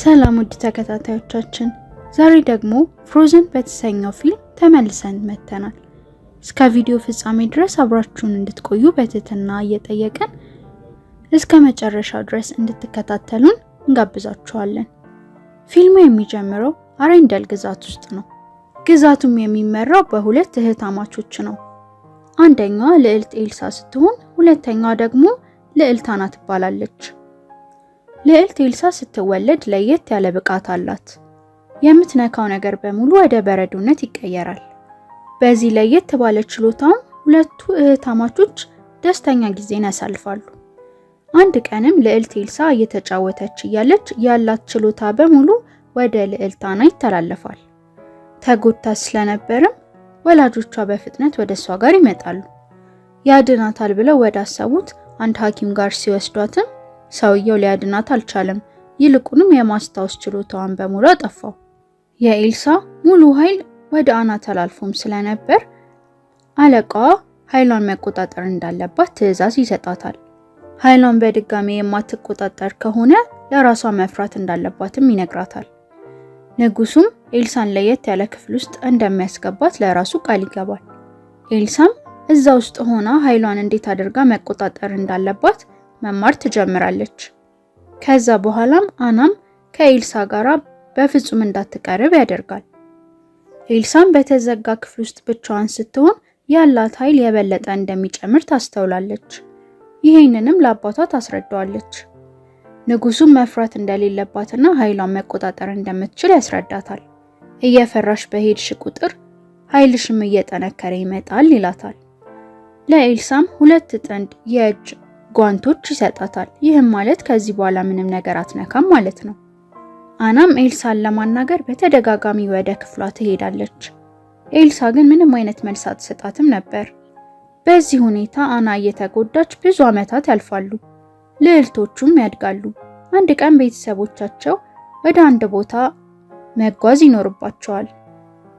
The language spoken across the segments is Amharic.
ሰላም ውድ ተከታታዮቻችን፣ ዛሬ ደግሞ Frozen በተሰኘው ፊልም ተመልሰን መጥተናል። እስከ ቪዲዮ ፍጻሜ ድረስ አብራችሁን እንድትቆዩ በትህትና እየጠየቅን እስከ መጨረሻው ድረስ እንድትከታተሉን እንጋብዛችኋለን። ፊልሙ የሚጀምረው አሬንደል ግዛት ውስጥ ነው። ግዛቱም የሚመራው በሁለት እህትማማቾች ነው። አንደኛዋ ልዕልት ኤልሳ ስትሆን ሁለተኛዋ ደግሞ ልዕልት አና ትባላለች። ልዕልት ኤልሳ ስትወለድ ለየት ያለ ብቃት አላት። የምትነካው ነገር በሙሉ ወደ በረዶነት ይቀየራል። በዚህ ለየት ባለ ችሎታውም ሁለቱ እህትማማቾች ደስተኛ ጊዜን ያሳልፋሉ። አንድ ቀንም ልዕልት ኤልሳ እየተጫወተች እያለች ያላት ችሎታ በሙሉ ወደ ልዕልት አና ይተላለፋል። ተጎድታ ስለነበርም ወላጆቿ በፍጥነት ወደ እሷ ጋር ይመጣሉ። ያድናታል ብለው ወዳሰቡት አንድ ሐኪም ጋር ሲወስዷትም ሰውየው ሊያድናት አልቻለም። ይልቁንም የማስታወስ ችሎታዋን በሙሉ አጠፋው። የኤልሳ ሙሉ ኃይል ወደ አና ተላልፎም ስለነበር አለቃዋ ኃይሏን መቆጣጠር እንዳለባት ትዕዛዝ ይሰጣታል። ኃይሏን በድጋሚ የማትቆጣጠር ከሆነ ለራሷ መፍራት እንዳለባትም ይነግራታል። ንጉሱም ኤልሳን ለየት ያለ ክፍል ውስጥ እንደሚያስገባት ለራሱ ቃል ይገባል። ኤልሳም እዛ ውስጥ ሆና ኃይሏን እንዴት አድርጋ መቆጣጠር እንዳለባት መማር ትጀምራለች። ከዛ በኋላም አናም ከኤልሳ ጋር በፍጹም እንዳትቀርብ ያደርጋል። ኤልሳም በተዘጋ ክፍል ውስጥ ብቻዋን ስትሆን ያላት ኃይል የበለጠ እንደሚጨምር ታስተውላለች። ይህንንም ለአባቷ ታስረዳዋለች። ንጉሱም መፍራት እንደሌለባትና ኃይሏን መቆጣጠር እንደምትችል ያስረዳታል። እየፈራሽ በሄድሽ ቁጥር ኃይልሽም እየጠነከረ ይመጣል ይላታል። ለኤልሳም ሁለት ጥንድ የእጅ ጓንቶች ይሰጣታል። ይህም ማለት ከዚህ በኋላ ምንም ነገር አትነካም ማለት ነው። አናም ኤልሳን ለማናገር በተደጋጋሚ ወደ ክፍሏ ትሄዳለች። ኤልሳ ግን ምንም አይነት መልስ አትሰጣትም ነበር። በዚህ ሁኔታ አና እየተጎዳች ብዙ ዓመታት ያልፋሉ። ልዕልቶቹም ያድጋሉ። አንድ ቀን ቤተሰቦቻቸው ወደ አንድ ቦታ መጓዝ ይኖርባቸዋል።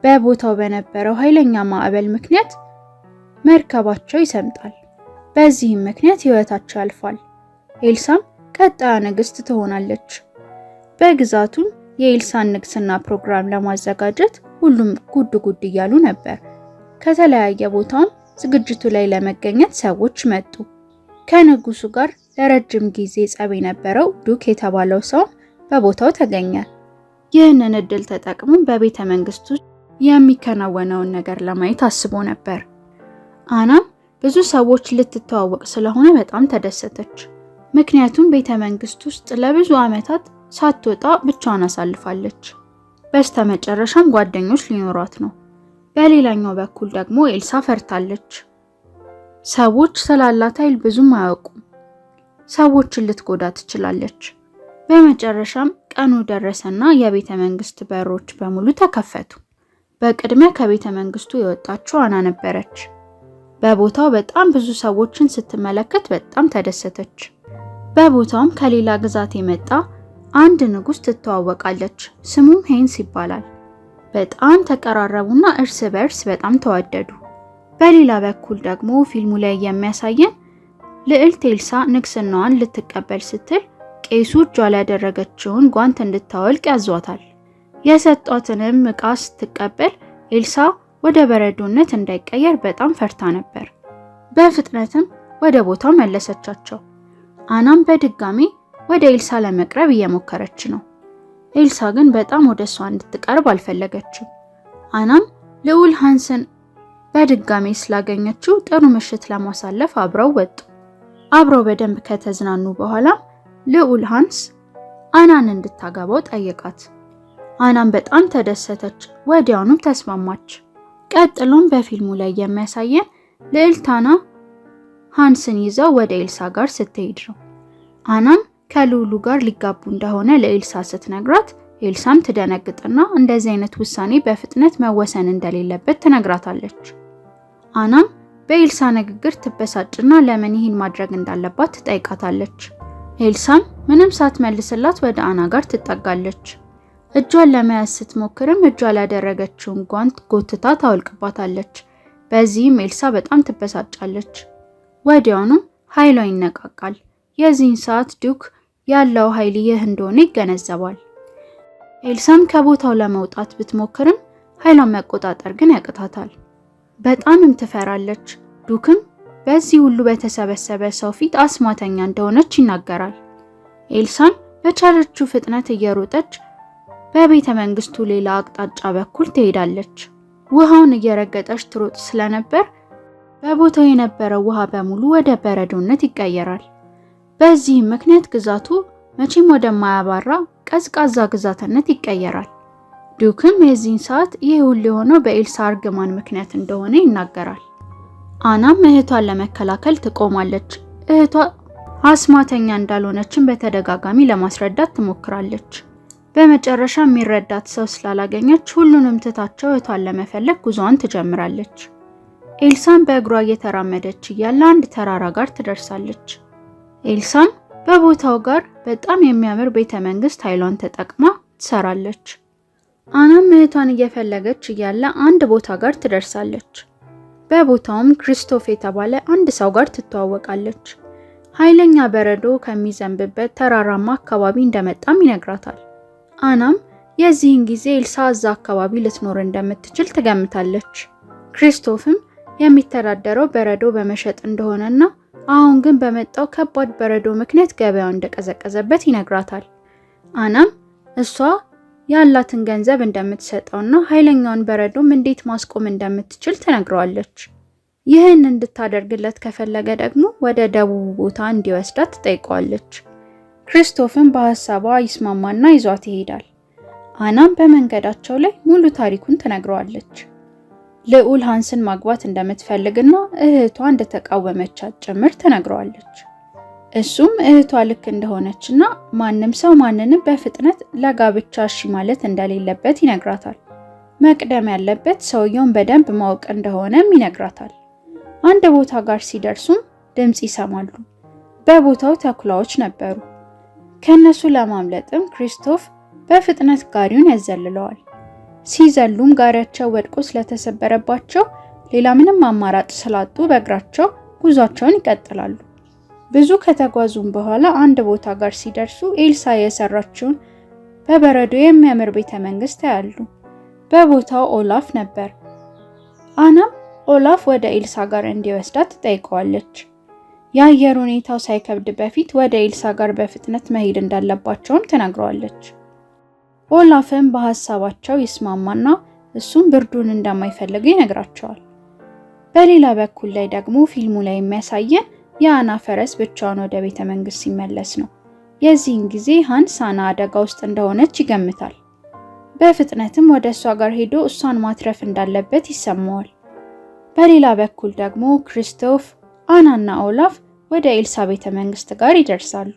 በቦታው በነበረው ኃይለኛ ማዕበል ምክንያት መርከባቸው ይሰምጣል። በዚህም ምክንያት ሕይወታቸው ያልፋል። ኤልሳም ቀጣዩ ንግስት ትሆናለች። በግዛቱም የኤልሳን ንግስና ፕሮግራም ለማዘጋጀት ሁሉም ጉድ ጉድ እያሉ ነበር። ከተለያየ ቦታም ዝግጅቱ ላይ ለመገኘት ሰዎች መጡ። ከንጉሱ ጋር ለረጅም ጊዜ ጸብ የነበረው ዱክ የተባለው ሰው በቦታው ተገኘ። ይህንን እድል ተጠቅሞ በቤተ መንግስቱ የሚከናወነውን ነገር ለማየት አስቦ ነበር። አናም ብዙ ሰዎች ልትተዋወቅ ስለሆነ በጣም ተደሰተች። ምክንያቱም ቤተ መንግስት ውስጥ ለብዙ ዓመታት ሳትወጣ ብቻዋን አሳልፋለች። በስተመጨረሻም ጓደኞች ሊኖሯት ነው። በሌላኛው በኩል ደግሞ ኤልሳ ፈርታለች። ሰዎች ስላላት ኃይል ብዙም አያውቁም። ሰዎችን ልትጎዳ ትችላለች። በመጨረሻም ቀኑ ደረሰና የቤተ መንግስት በሮች በሙሉ ተከፈቱ። በቅድሚያ ከቤተ መንግስቱ የወጣችው አና ነበረች። በቦታው በጣም ብዙ ሰዎችን ስትመለከት በጣም ተደሰተች። በቦታውም ከሌላ ግዛት የመጣ አንድ ንጉስ ትተዋወቃለች። ስሙም ሄንስ ይባላል። በጣም ተቀራረቡና እርስ በእርስ በጣም ተዋደዱ። በሌላ በኩል ደግሞ ፊልሙ ላይ የሚያሳየን ልዕልት ኤልሳ ንግስናዋን ልትቀበል ስትል ቄሱ እጇ ላይ ያደረገችውን ጓንት እንድታወልቅ ያዟታል። የሰጧትንም ዕቃ ስትቀበል ኤልሳ ወደ በረዶነት እንዳይቀየር በጣም ፈርታ ነበር። በፍጥነትም ወደ ቦታው መለሰቻቸው። አናም በድጋሚ ወደ ኤልሳ ለመቅረብ እየሞከረች ነው። ኤልሳ ግን በጣም ወደ እሷ እንድትቀርብ አልፈለገችም። አናም ልዑል ሃንስን በድጋሚ ስላገኘችው ጥሩ ምሽት ለማሳለፍ አብረው ወጡ። አብረው በደንብ ከተዝናኑ በኋላ ልዑል ሃንስ አናን እንድታገባው ጠየቃት። አናም በጣም ተደሰተች፣ ወዲያውኑም ተስማማች። ቀጥሎም በፊልሙ ላይ የሚያሳየን ልዕልት አና ሃንስን ይዛው ወደ ኤልሳ ጋር ስትሄድ ነው። አናም ከልዑሉ ጋር ሊጋቡ እንደሆነ ለኤልሳ ስትነግራት ኤልሳም ትደነግጥና እንደዚህ አይነት ውሳኔ በፍጥነት መወሰን እንደሌለበት ትነግራታለች። አናም በኤልሳ ንግግር ትበሳጭና ለምን ይህን ማድረግ እንዳለባት ትጠይቃታለች። ኤልሳም ምንም ሳትመልስላት ወደ አና ጋር ትጠጋለች። እጇን ለመያዝ ስትሞክርም እጇ ላይ ያደረገችውን ጓንት ጎትታ ታወልቅባታለች። በዚህም ኤልሳ በጣም ትበሳጫለች። ወዲያውኑም ኃይሏ ይነቃቃል። የዚህን ሰዓት ዱክ ያለው ኃይል ይህ እንደሆነ ይገነዘባል። ኤልሳም ከቦታው ለመውጣት ብትሞክርም ኃይሏን መቆጣጠር ግን ያቅታታል። በጣምም ትፈራለች። ዱክም በዚህ ሁሉ በተሰበሰበ ሰው ፊት አስማተኛ እንደሆነች ይናገራል። ኤልሳም በቻለችው ፍጥነት እየሮጠች በቤተ መንግስቱ ሌላ አቅጣጫ በኩል ትሄዳለች። ውሃውን እየረገጠች ትሮጥ ስለነበር በቦታው የነበረው ውሃ በሙሉ ወደ በረዶነት ይቀየራል። በዚህም ምክንያት ግዛቱ መቼም ወደማያባራ ቀዝቃዛ ግዛትነት ይቀየራል። ዱክም የዚህን ሰዓት ይህ ሁሉ የሆነው በኤልሳ እርግማን ምክንያት እንደሆነ ይናገራል። አናም እህቷን ለመከላከል ትቆማለች። እህቷ አስማተኛ እንዳልሆነችን በተደጋጋሚ ለማስረዳት ትሞክራለች። በመጨረሻ የሚረዳት ሰው ስላላገኘች ሁሉንም ትታቸው እህቷን ለመፈለግ ጉዞዋን ትጀምራለች። ኤልሳም በእግሯ እየተራመደች እያለ አንድ ተራራ ጋር ትደርሳለች። ኤልሳም በቦታው ጋር በጣም የሚያምር ቤተ መንግስት ኃይሏን ተጠቅማ ትሰራለች። አናም እህቷን እየፈለገች እያለ አንድ ቦታ ጋር ትደርሳለች። በቦታውም ክሪስቶፍ የተባለ አንድ ሰው ጋር ትተዋወቃለች። ኃይለኛ በረዶ ከሚዘንብበት ተራራማ አካባቢ እንደመጣም ይነግራታል። አናም የዚህን ጊዜ ኤልሳ እዛ አካባቢ ልትኖር እንደምትችል ትገምታለች። ክሪስቶፍም የሚተዳደረው በረዶ በመሸጥ እንደሆነና አሁን ግን በመጣው ከባድ በረዶ ምክንያት ገበያው እንደቀዘቀዘበት ይነግራታል። አናም እሷ ያላትን ገንዘብ እንደምትሰጠውና ኃይለኛውን በረዶም እንዴት ማስቆም እንደምትችል ትነግረዋለች። ይህን እንድታደርግለት ከፈለገ ደግሞ ወደ ደቡብ ቦታ እንዲወስዳት ትጠይቀዋለች። ክሪስቶፍም በሀሳቧ ይስማማና ይዟት ይሄዳል። አናም በመንገዳቸው ላይ ሙሉ ታሪኩን ትነግረዋለች። ልዑል ሃንስን ማግባት እንደምትፈልግና እህቷ እንደተቃወመቻት ጭምር ትነግረዋለች። እሱም እህቷ ልክ እንደሆነችና ማንም ሰው ማንንም በፍጥነት ለጋብቻ እሺ ማለት እንደሌለበት ይነግራታል። መቅደም ያለበት ሰውየውን በደንብ ማወቅ እንደሆነም ይነግራታል። አንድ ቦታ ጋር ሲደርሱም ድምፅ ይሰማሉ። በቦታው ተኩላዎች ነበሩ። ከነሱ ለማምለጥም ክሪስቶፍ በፍጥነት ጋሪውን ያዘልለዋል። ሲዘሉም ጋሪያቸው ወድቆ ስለተሰበረባቸው ሌላ ምንም አማራጭ ስላጡ በእግራቸው ጉዟቸውን ይቀጥላሉ። ብዙ ከተጓዙም በኋላ አንድ ቦታ ጋር ሲደርሱ ኤልሳ የሰራችውን በበረዶ የሚያምር ቤተ መንግስት ያያሉ። በቦታው ኦላፍ ነበር። አናም ኦላፍ ወደ ኤልሳ ጋር እንዲወስዳት ትጠይቀዋለች። የአየር ሁኔታው ሳይከብድ በፊት ወደ ኤልሳ ጋር በፍጥነት መሄድ እንዳለባቸውም ትነግረዋለች። ኦላፍም በሀሳባቸው ይስማማና እሱም ብርዱን እንደማይፈልግ ይነግራቸዋል። በሌላ በኩል ላይ ደግሞ ፊልሙ ላይ የሚያሳየን የአና ፈረስ ብቻውን ወደ ቤተ መንግስት ሲመለስ ነው። የዚህን ጊዜ ሃንስ አና አደጋ ውስጥ እንደሆነች ይገምታል። በፍጥነትም ወደ እሷ ጋር ሄዶ እሷን ማትረፍ እንዳለበት ይሰማዋል። በሌላ በኩል ደግሞ ክሪስቶፍ፣ አናና ኦላፍ ወደ ኤልሳ ቤተ መንግስት ጋር ይደርሳሉ።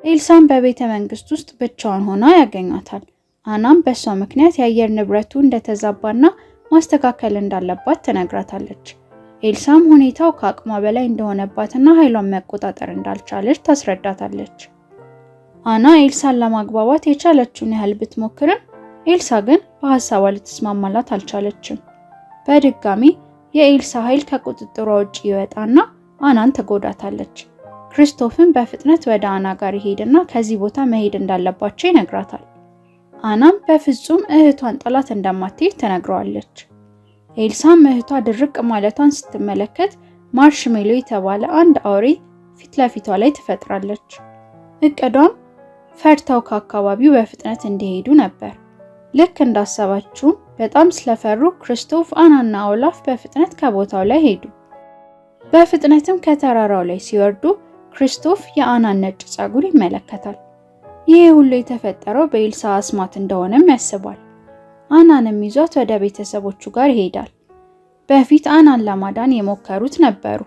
ኤልሳም በቤተ መንግስት ውስጥ ብቻዋን ሆና ያገኟታል። አናም በእሷ ምክንያት የአየር ንብረቱ እንደተዛባና ማስተካከል እንዳለባት ትነግራታለች። ኤልሳም ሁኔታው ከአቅሟ በላይ እንደሆነባትና ኃይሏን መቆጣጠር እንዳልቻለች ታስረዳታለች። አና ኤልሳን ለማግባባት የቻለችውን ያህል ብትሞክርም ኤልሳ ግን በሀሳቧ ልትስማማላት አልቻለችም። በድጋሚ የኤልሳ ኃይል ከቁጥጥሯ ውጭ ይወጣና አናን ትጎዳታለች። ክሪስቶፍን በፍጥነት ወደ አና ጋር ይሄድና ከዚህ ቦታ መሄድ እንዳለባቸው ይነግራታል። አናም በፍጹም እህቷን ጥላት እንደማትሄድ ትነግረዋለች። ኤልሳም እህቷ ድርቅ ማለቷን ስትመለከት ማርሽሜሎ የተባለ አንድ አውሬ ፊት ለፊቷ ላይ ትፈጥራለች። እቅዷም ፈርተው ከአካባቢው በፍጥነት እንዲሄዱ ነበር። ልክ እንዳሰባችውም በጣም ስለፈሩ ክርስቶፍ፣ አናና ኦላፍ በፍጥነት ከቦታው ላይ ሄዱ። በፍጥነትም ከተራራው ላይ ሲወርዱ ክርስቶፍ የአናን ነጭ ፀጉር ይመለከታል። ይህ ሁሉ የተፈጠረው በኤልሳ አስማት እንደሆነም ያስባል። አናንም ይዟት ወደ ቤተሰቦቹ ጋር ይሄዳል። በፊት አናን ለማዳን የሞከሩት ነበሩ።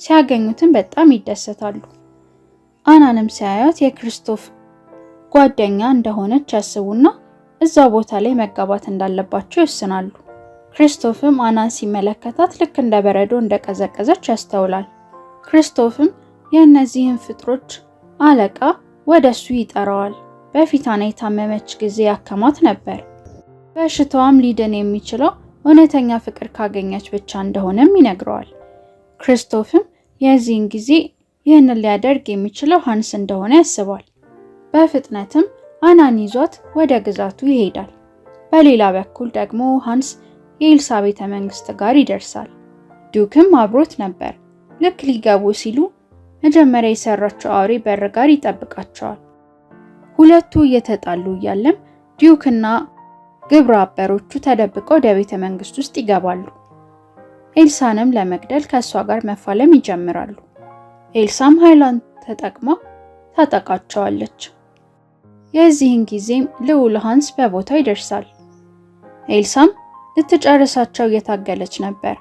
ሲያገኙትም በጣም ይደሰታሉ። አናንም ሲያያት የክርስቶፍ ጓደኛ እንደሆነች ያስቡና እዛው ቦታ ላይ መጋባት እንዳለባቸው ይወስናሉ። ክርስቶፍም አናን ሲመለከታት ልክ እንደ በረዶ እንደቀዘቀዘች ያስተውላል። ክርስቶፍም የእነዚህን ፍጥሮች አለቃ ወደ እሱ ይጠራዋል። በፊት አና የታመመች ጊዜ ያከማት ነበር። በሽታዋም ሊድን የሚችለው እውነተኛ ፍቅር ካገኘች ብቻ እንደሆነም ይነግረዋል። ክርስቶፍም የዚህን ጊዜ ይህንን ሊያደርግ የሚችለው ሃንስ እንደሆነ ያስባል። በፍጥነትም አናን ይዟት ወደ ግዛቱ ይሄዳል። በሌላ በኩል ደግሞ ሃንስ የኤልሳ ቤተ መንግስት ጋር ይደርሳል። ዱክም አብሮት ነበር። ልክ ሊገቡ ሲሉ መጀመሪያ የሰራቸው አውሬ በር ጋር ይጠብቃቸዋል። ሁለቱ እየተጣሉ እያለም ዲዩክና ግብረ አበሮቹ ተደብቀው ወደ ቤተ መንግስት ውስጥ ይገባሉ። ኤልሳንም ለመግደል ከእሷ ጋር መፋለም ይጀምራሉ። ኤልሳም ኃይሏን ተጠቅማ ታጠቃቸዋለች። የዚህን ጊዜም ልዑል ሃንስ በቦታው ይደርሳል። ኤልሳም ልትጨርሳቸው እየታገለች ነበር።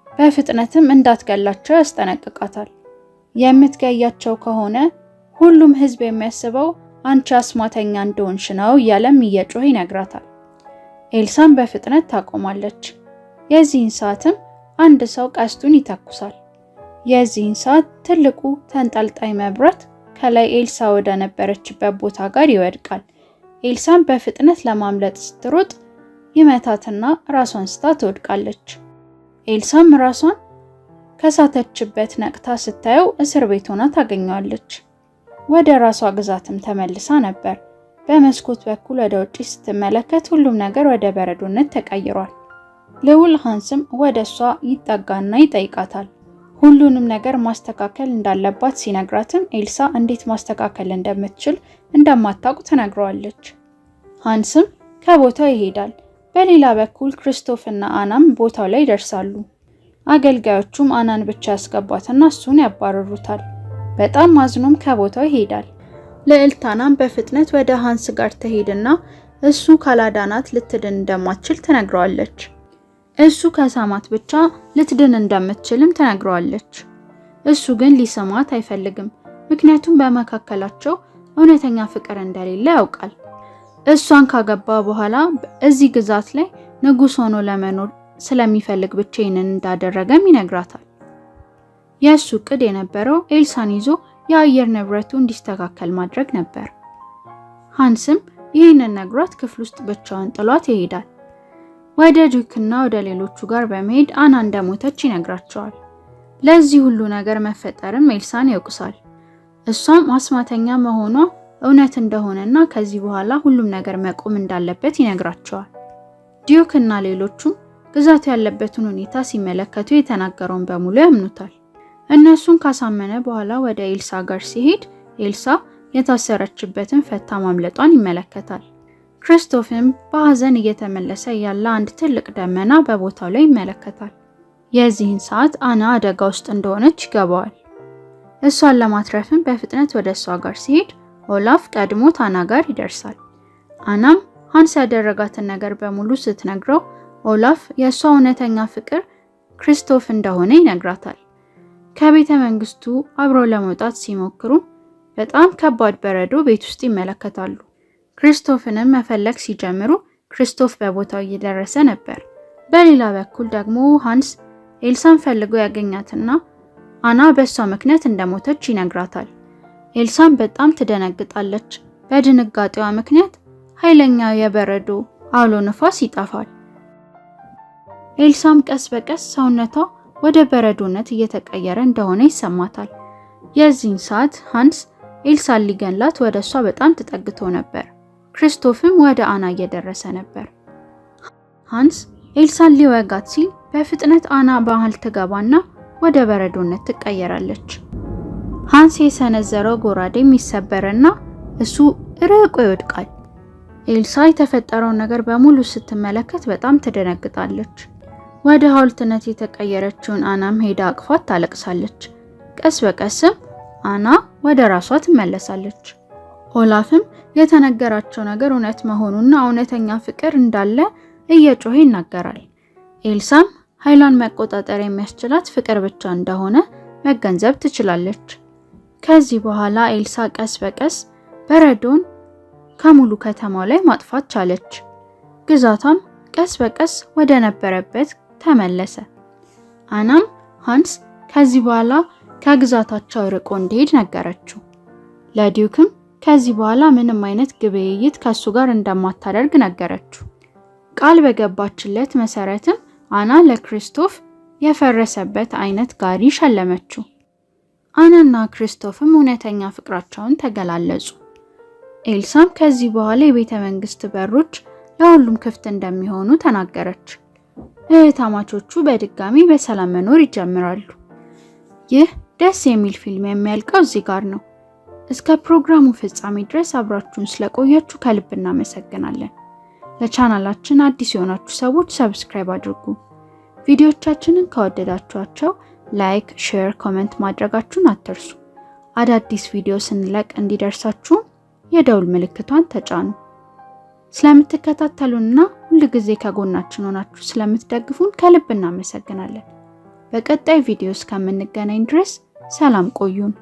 በፍጥነትም እንዳትገላቸው ያስጠነቅቃታል። የምትገያቸው ከሆነ ሁሉም ሕዝብ የሚያስበው አንቺ አስማተኛ እንደሆንሽ ነው እያለም እየጮኸ ይነግራታል። ኤልሳም በፍጥነት ታቆማለች። የዚህን ሰዓትም አንድ ሰው ቀስቱን ይተኩሳል። የዚህን ሰዓት ትልቁ ተንጠልጣይ መብራት ከላይ ኤልሳ ወደ ነበረችበት ቦታ ጋር ይወድቃል። ኤልሳም በፍጥነት ለማምለጥ ስትሮጥ ይመታትና ራሷን ስታ ትወድቃለች። ኤልሳም ራሷን ከሳተችበት ነቅታ ስታየው እስር ቤት ሆና ታገኘዋለች። ወደ ራሷ ግዛትም ተመልሳ ነበር። በመስኮት በኩል ወደ ውጪ ስትመለከት ሁሉም ነገር ወደ በረዶነት ተቀይሯል። ልዑል ሃንስም ወደ እሷ ይጠጋና ይጠይቃታል። ሁሉንም ነገር ማስተካከል እንዳለባት ሲነግራትም ኤልሳ እንዴት ማስተካከል እንደምትችል እንደማታውቅ ትነግረዋለች። ሃንስም ከቦታው ይሄዳል። በሌላ በኩል ክርስቶፍ እና አናም ቦታው ላይ ይደርሳሉ። አገልጋዮቹም አናን ብቻ ያስገቧትና እሱን ያባረሩታል። በጣም አዝኖም ከቦታው ይሄዳል። ልዕልት አናም በፍጥነት ወደ ሃንስ ጋር ትሄድና እሱ ካላዳናት ልትድን እንደማትችል ትነግረዋለች። እሱ ከሳማት ብቻ ልትድን እንደምትችልም ትነግረዋለች። እሱ ግን ሊሰማት አይፈልግም። ምክንያቱም በመካከላቸው እውነተኛ ፍቅር እንደሌለ ያውቃል። እሷን ካገባ በኋላ እዚህ ግዛት ላይ ንጉስ ሆኖ ለመኖር ስለሚፈልግ ብቻ ይህንን እንዳደረገም ይነግራታል። የእሱ እቅድ የነበረው ኤልሳን ይዞ የአየር ንብረቱ እንዲስተካከል ማድረግ ነበር። ሃንስም ይህንን ነግሯት ክፍል ውስጥ ብቻዋን ጥሏት ይሄዳል። ወደ ዱክና ወደ ሌሎቹ ጋር በመሄድ አና እንደሞተች ይነግራቸዋል። ለዚህ ሁሉ ነገር መፈጠርም ኤልሳን ይወቅሳል። እሷም አስማተኛ መሆኗ እውነት እንደሆነና ከዚህ በኋላ ሁሉም ነገር መቆም እንዳለበት ይነግራቸዋል። ዲዩክ እና ሌሎቹም ግዛቱ ያለበትን ሁኔታ ሲመለከቱ የተናገረውን በሙሉ ያምኑታል። እነሱን ካሳመነ በኋላ ወደ ኤልሳ ጋር ሲሄድ ኤልሳ የታሰረችበትን ፈታ ማምለጧን ይመለከታል። ክርስቶፍም በሐዘን እየተመለሰ ያለ አንድ ትልቅ ደመና በቦታው ላይ ይመለከታል። የዚህን ሰዓት አና አደጋ ውስጥ እንደሆነች ይገባዋል። እሷን ለማትረፍም በፍጥነት ወደ እሷ ጋር ሲሄድ ኦላፍ ቀድሞት አና ጋር ይደርሳል። አናም ሃንስ ያደረጋትን ነገር በሙሉ ስትነግረው ኦላፍ የእሷ እውነተኛ ፍቅር ክርስቶፍ እንደሆነ ይነግራታል። ከቤተ መንግስቱ አብረው ለመውጣት ሲሞክሩ በጣም ከባድ በረዶ ቤት ውስጥ ይመለከታሉ። ክርስቶፍንም መፈለግ ሲጀምሩ ክርስቶፍ በቦታው እየደረሰ ነበር። በሌላ በኩል ደግሞ ሃንስ ኤልሳን ፈልጎ ያገኛትና አና በእሷ ምክንያት እንደሞተች ይነግራታል። ኤልሳን በጣም ትደነግጣለች። በድንጋጤዋ ምክንያት ኃይለኛው የበረዶ አውሎ ንፋስ ይጠፋል። ኤልሳም ቀስ በቀስ ሰውነቷ ወደ በረዶነት እየተቀየረ እንደሆነ ይሰማታል። የዚህን ሰዓት ሃንስ ኤልሳን ሊገላት ወደ እሷ በጣም ተጠግቶ ነበር። ክርስቶፍም ወደ አና እየደረሰ ነበር። ሃንስ ኤልሳን ሊወጋት ሲል በፍጥነት አና በመሃል ትገባና ወደ በረዶነት ትቀየራለች። ሃንስ የሰነዘረው ጎራዴም ይሰበርና እሱ ርቆ ይወድቃል። ኤልሳ የተፈጠረውን ነገር በሙሉ ስትመለከት በጣም ትደነግጣለች። ወደ ሐውልትነት የተቀየረችውን አናም ሄዳ አቅፋት ታለቅሳለች። ቀስ በቀስም አና ወደ ራሷ ትመለሳለች። ኦላፍም የተነገራቸው ነገር እውነት መሆኑና እውነተኛ ፍቅር እንዳለ እየጮኸ ይናገራል። ኤልሳም ኃይሏን መቆጣጠር የሚያስችላት ፍቅር ብቻ እንደሆነ መገንዘብ ትችላለች። ከዚህ በኋላ ኤልሳ ቀስ በቀስ በረዶን ከሙሉ ከተማው ላይ ማጥፋት ቻለች። ግዛቷም ቀስ በቀስ ወደ ነበረበት ተመለሰ። አናም ሃንስ ከዚህ በኋላ ከግዛታቸው ርቆ እንዲሄድ ነገረችው። ለዲዩክም ከዚህ በኋላ ምንም አይነት ግብይት ከሱ ጋር እንደማታደርግ ነገረችው። ቃል በገባችለት መሰረትም አና ለክሪስቶፍ የፈረሰበት አይነት ጋሪ ሸለመችው። አናና ክሪስቶፍም እውነተኛ ፍቅራቸውን ተገላለጹ። ኤልሳም ከዚህ በኋላ የቤተ መንግስት በሮች ለሁሉም ክፍት እንደሚሆኑ ተናገረች። እህታማቾቹ በድጋሚ በሰላም መኖር ይጀምራሉ። ይህ ደስ የሚል ፊልም የሚያልቀው እዚህ ጋር ነው። እስከ ፕሮግራሙ ፍጻሜ ድረስ አብራችሁን ስለቆያችሁ ከልብ እናመሰግናለን። ለቻናላችን አዲስ የሆናችሁ ሰዎች subscribe አድርጉ። ቪዲዮቻችንን ከወደዳችኋቸው like፣ share፣ comment ማድረጋችሁን አትርሱ። አዳዲስ ቪዲዮ ስንለቅ እንዲደርሳችሁ የደውል ምልክቷን ተጫኑ። ስለምትከታተሉንና ሁል ጊዜ ከጎናችን ሆናችሁ ስለምትደግፉን ከልብ እናመሰግናለን። በቀጣይ ቪዲዮ እስከምንገናኝ ድረስ ሰላም ቆዩን።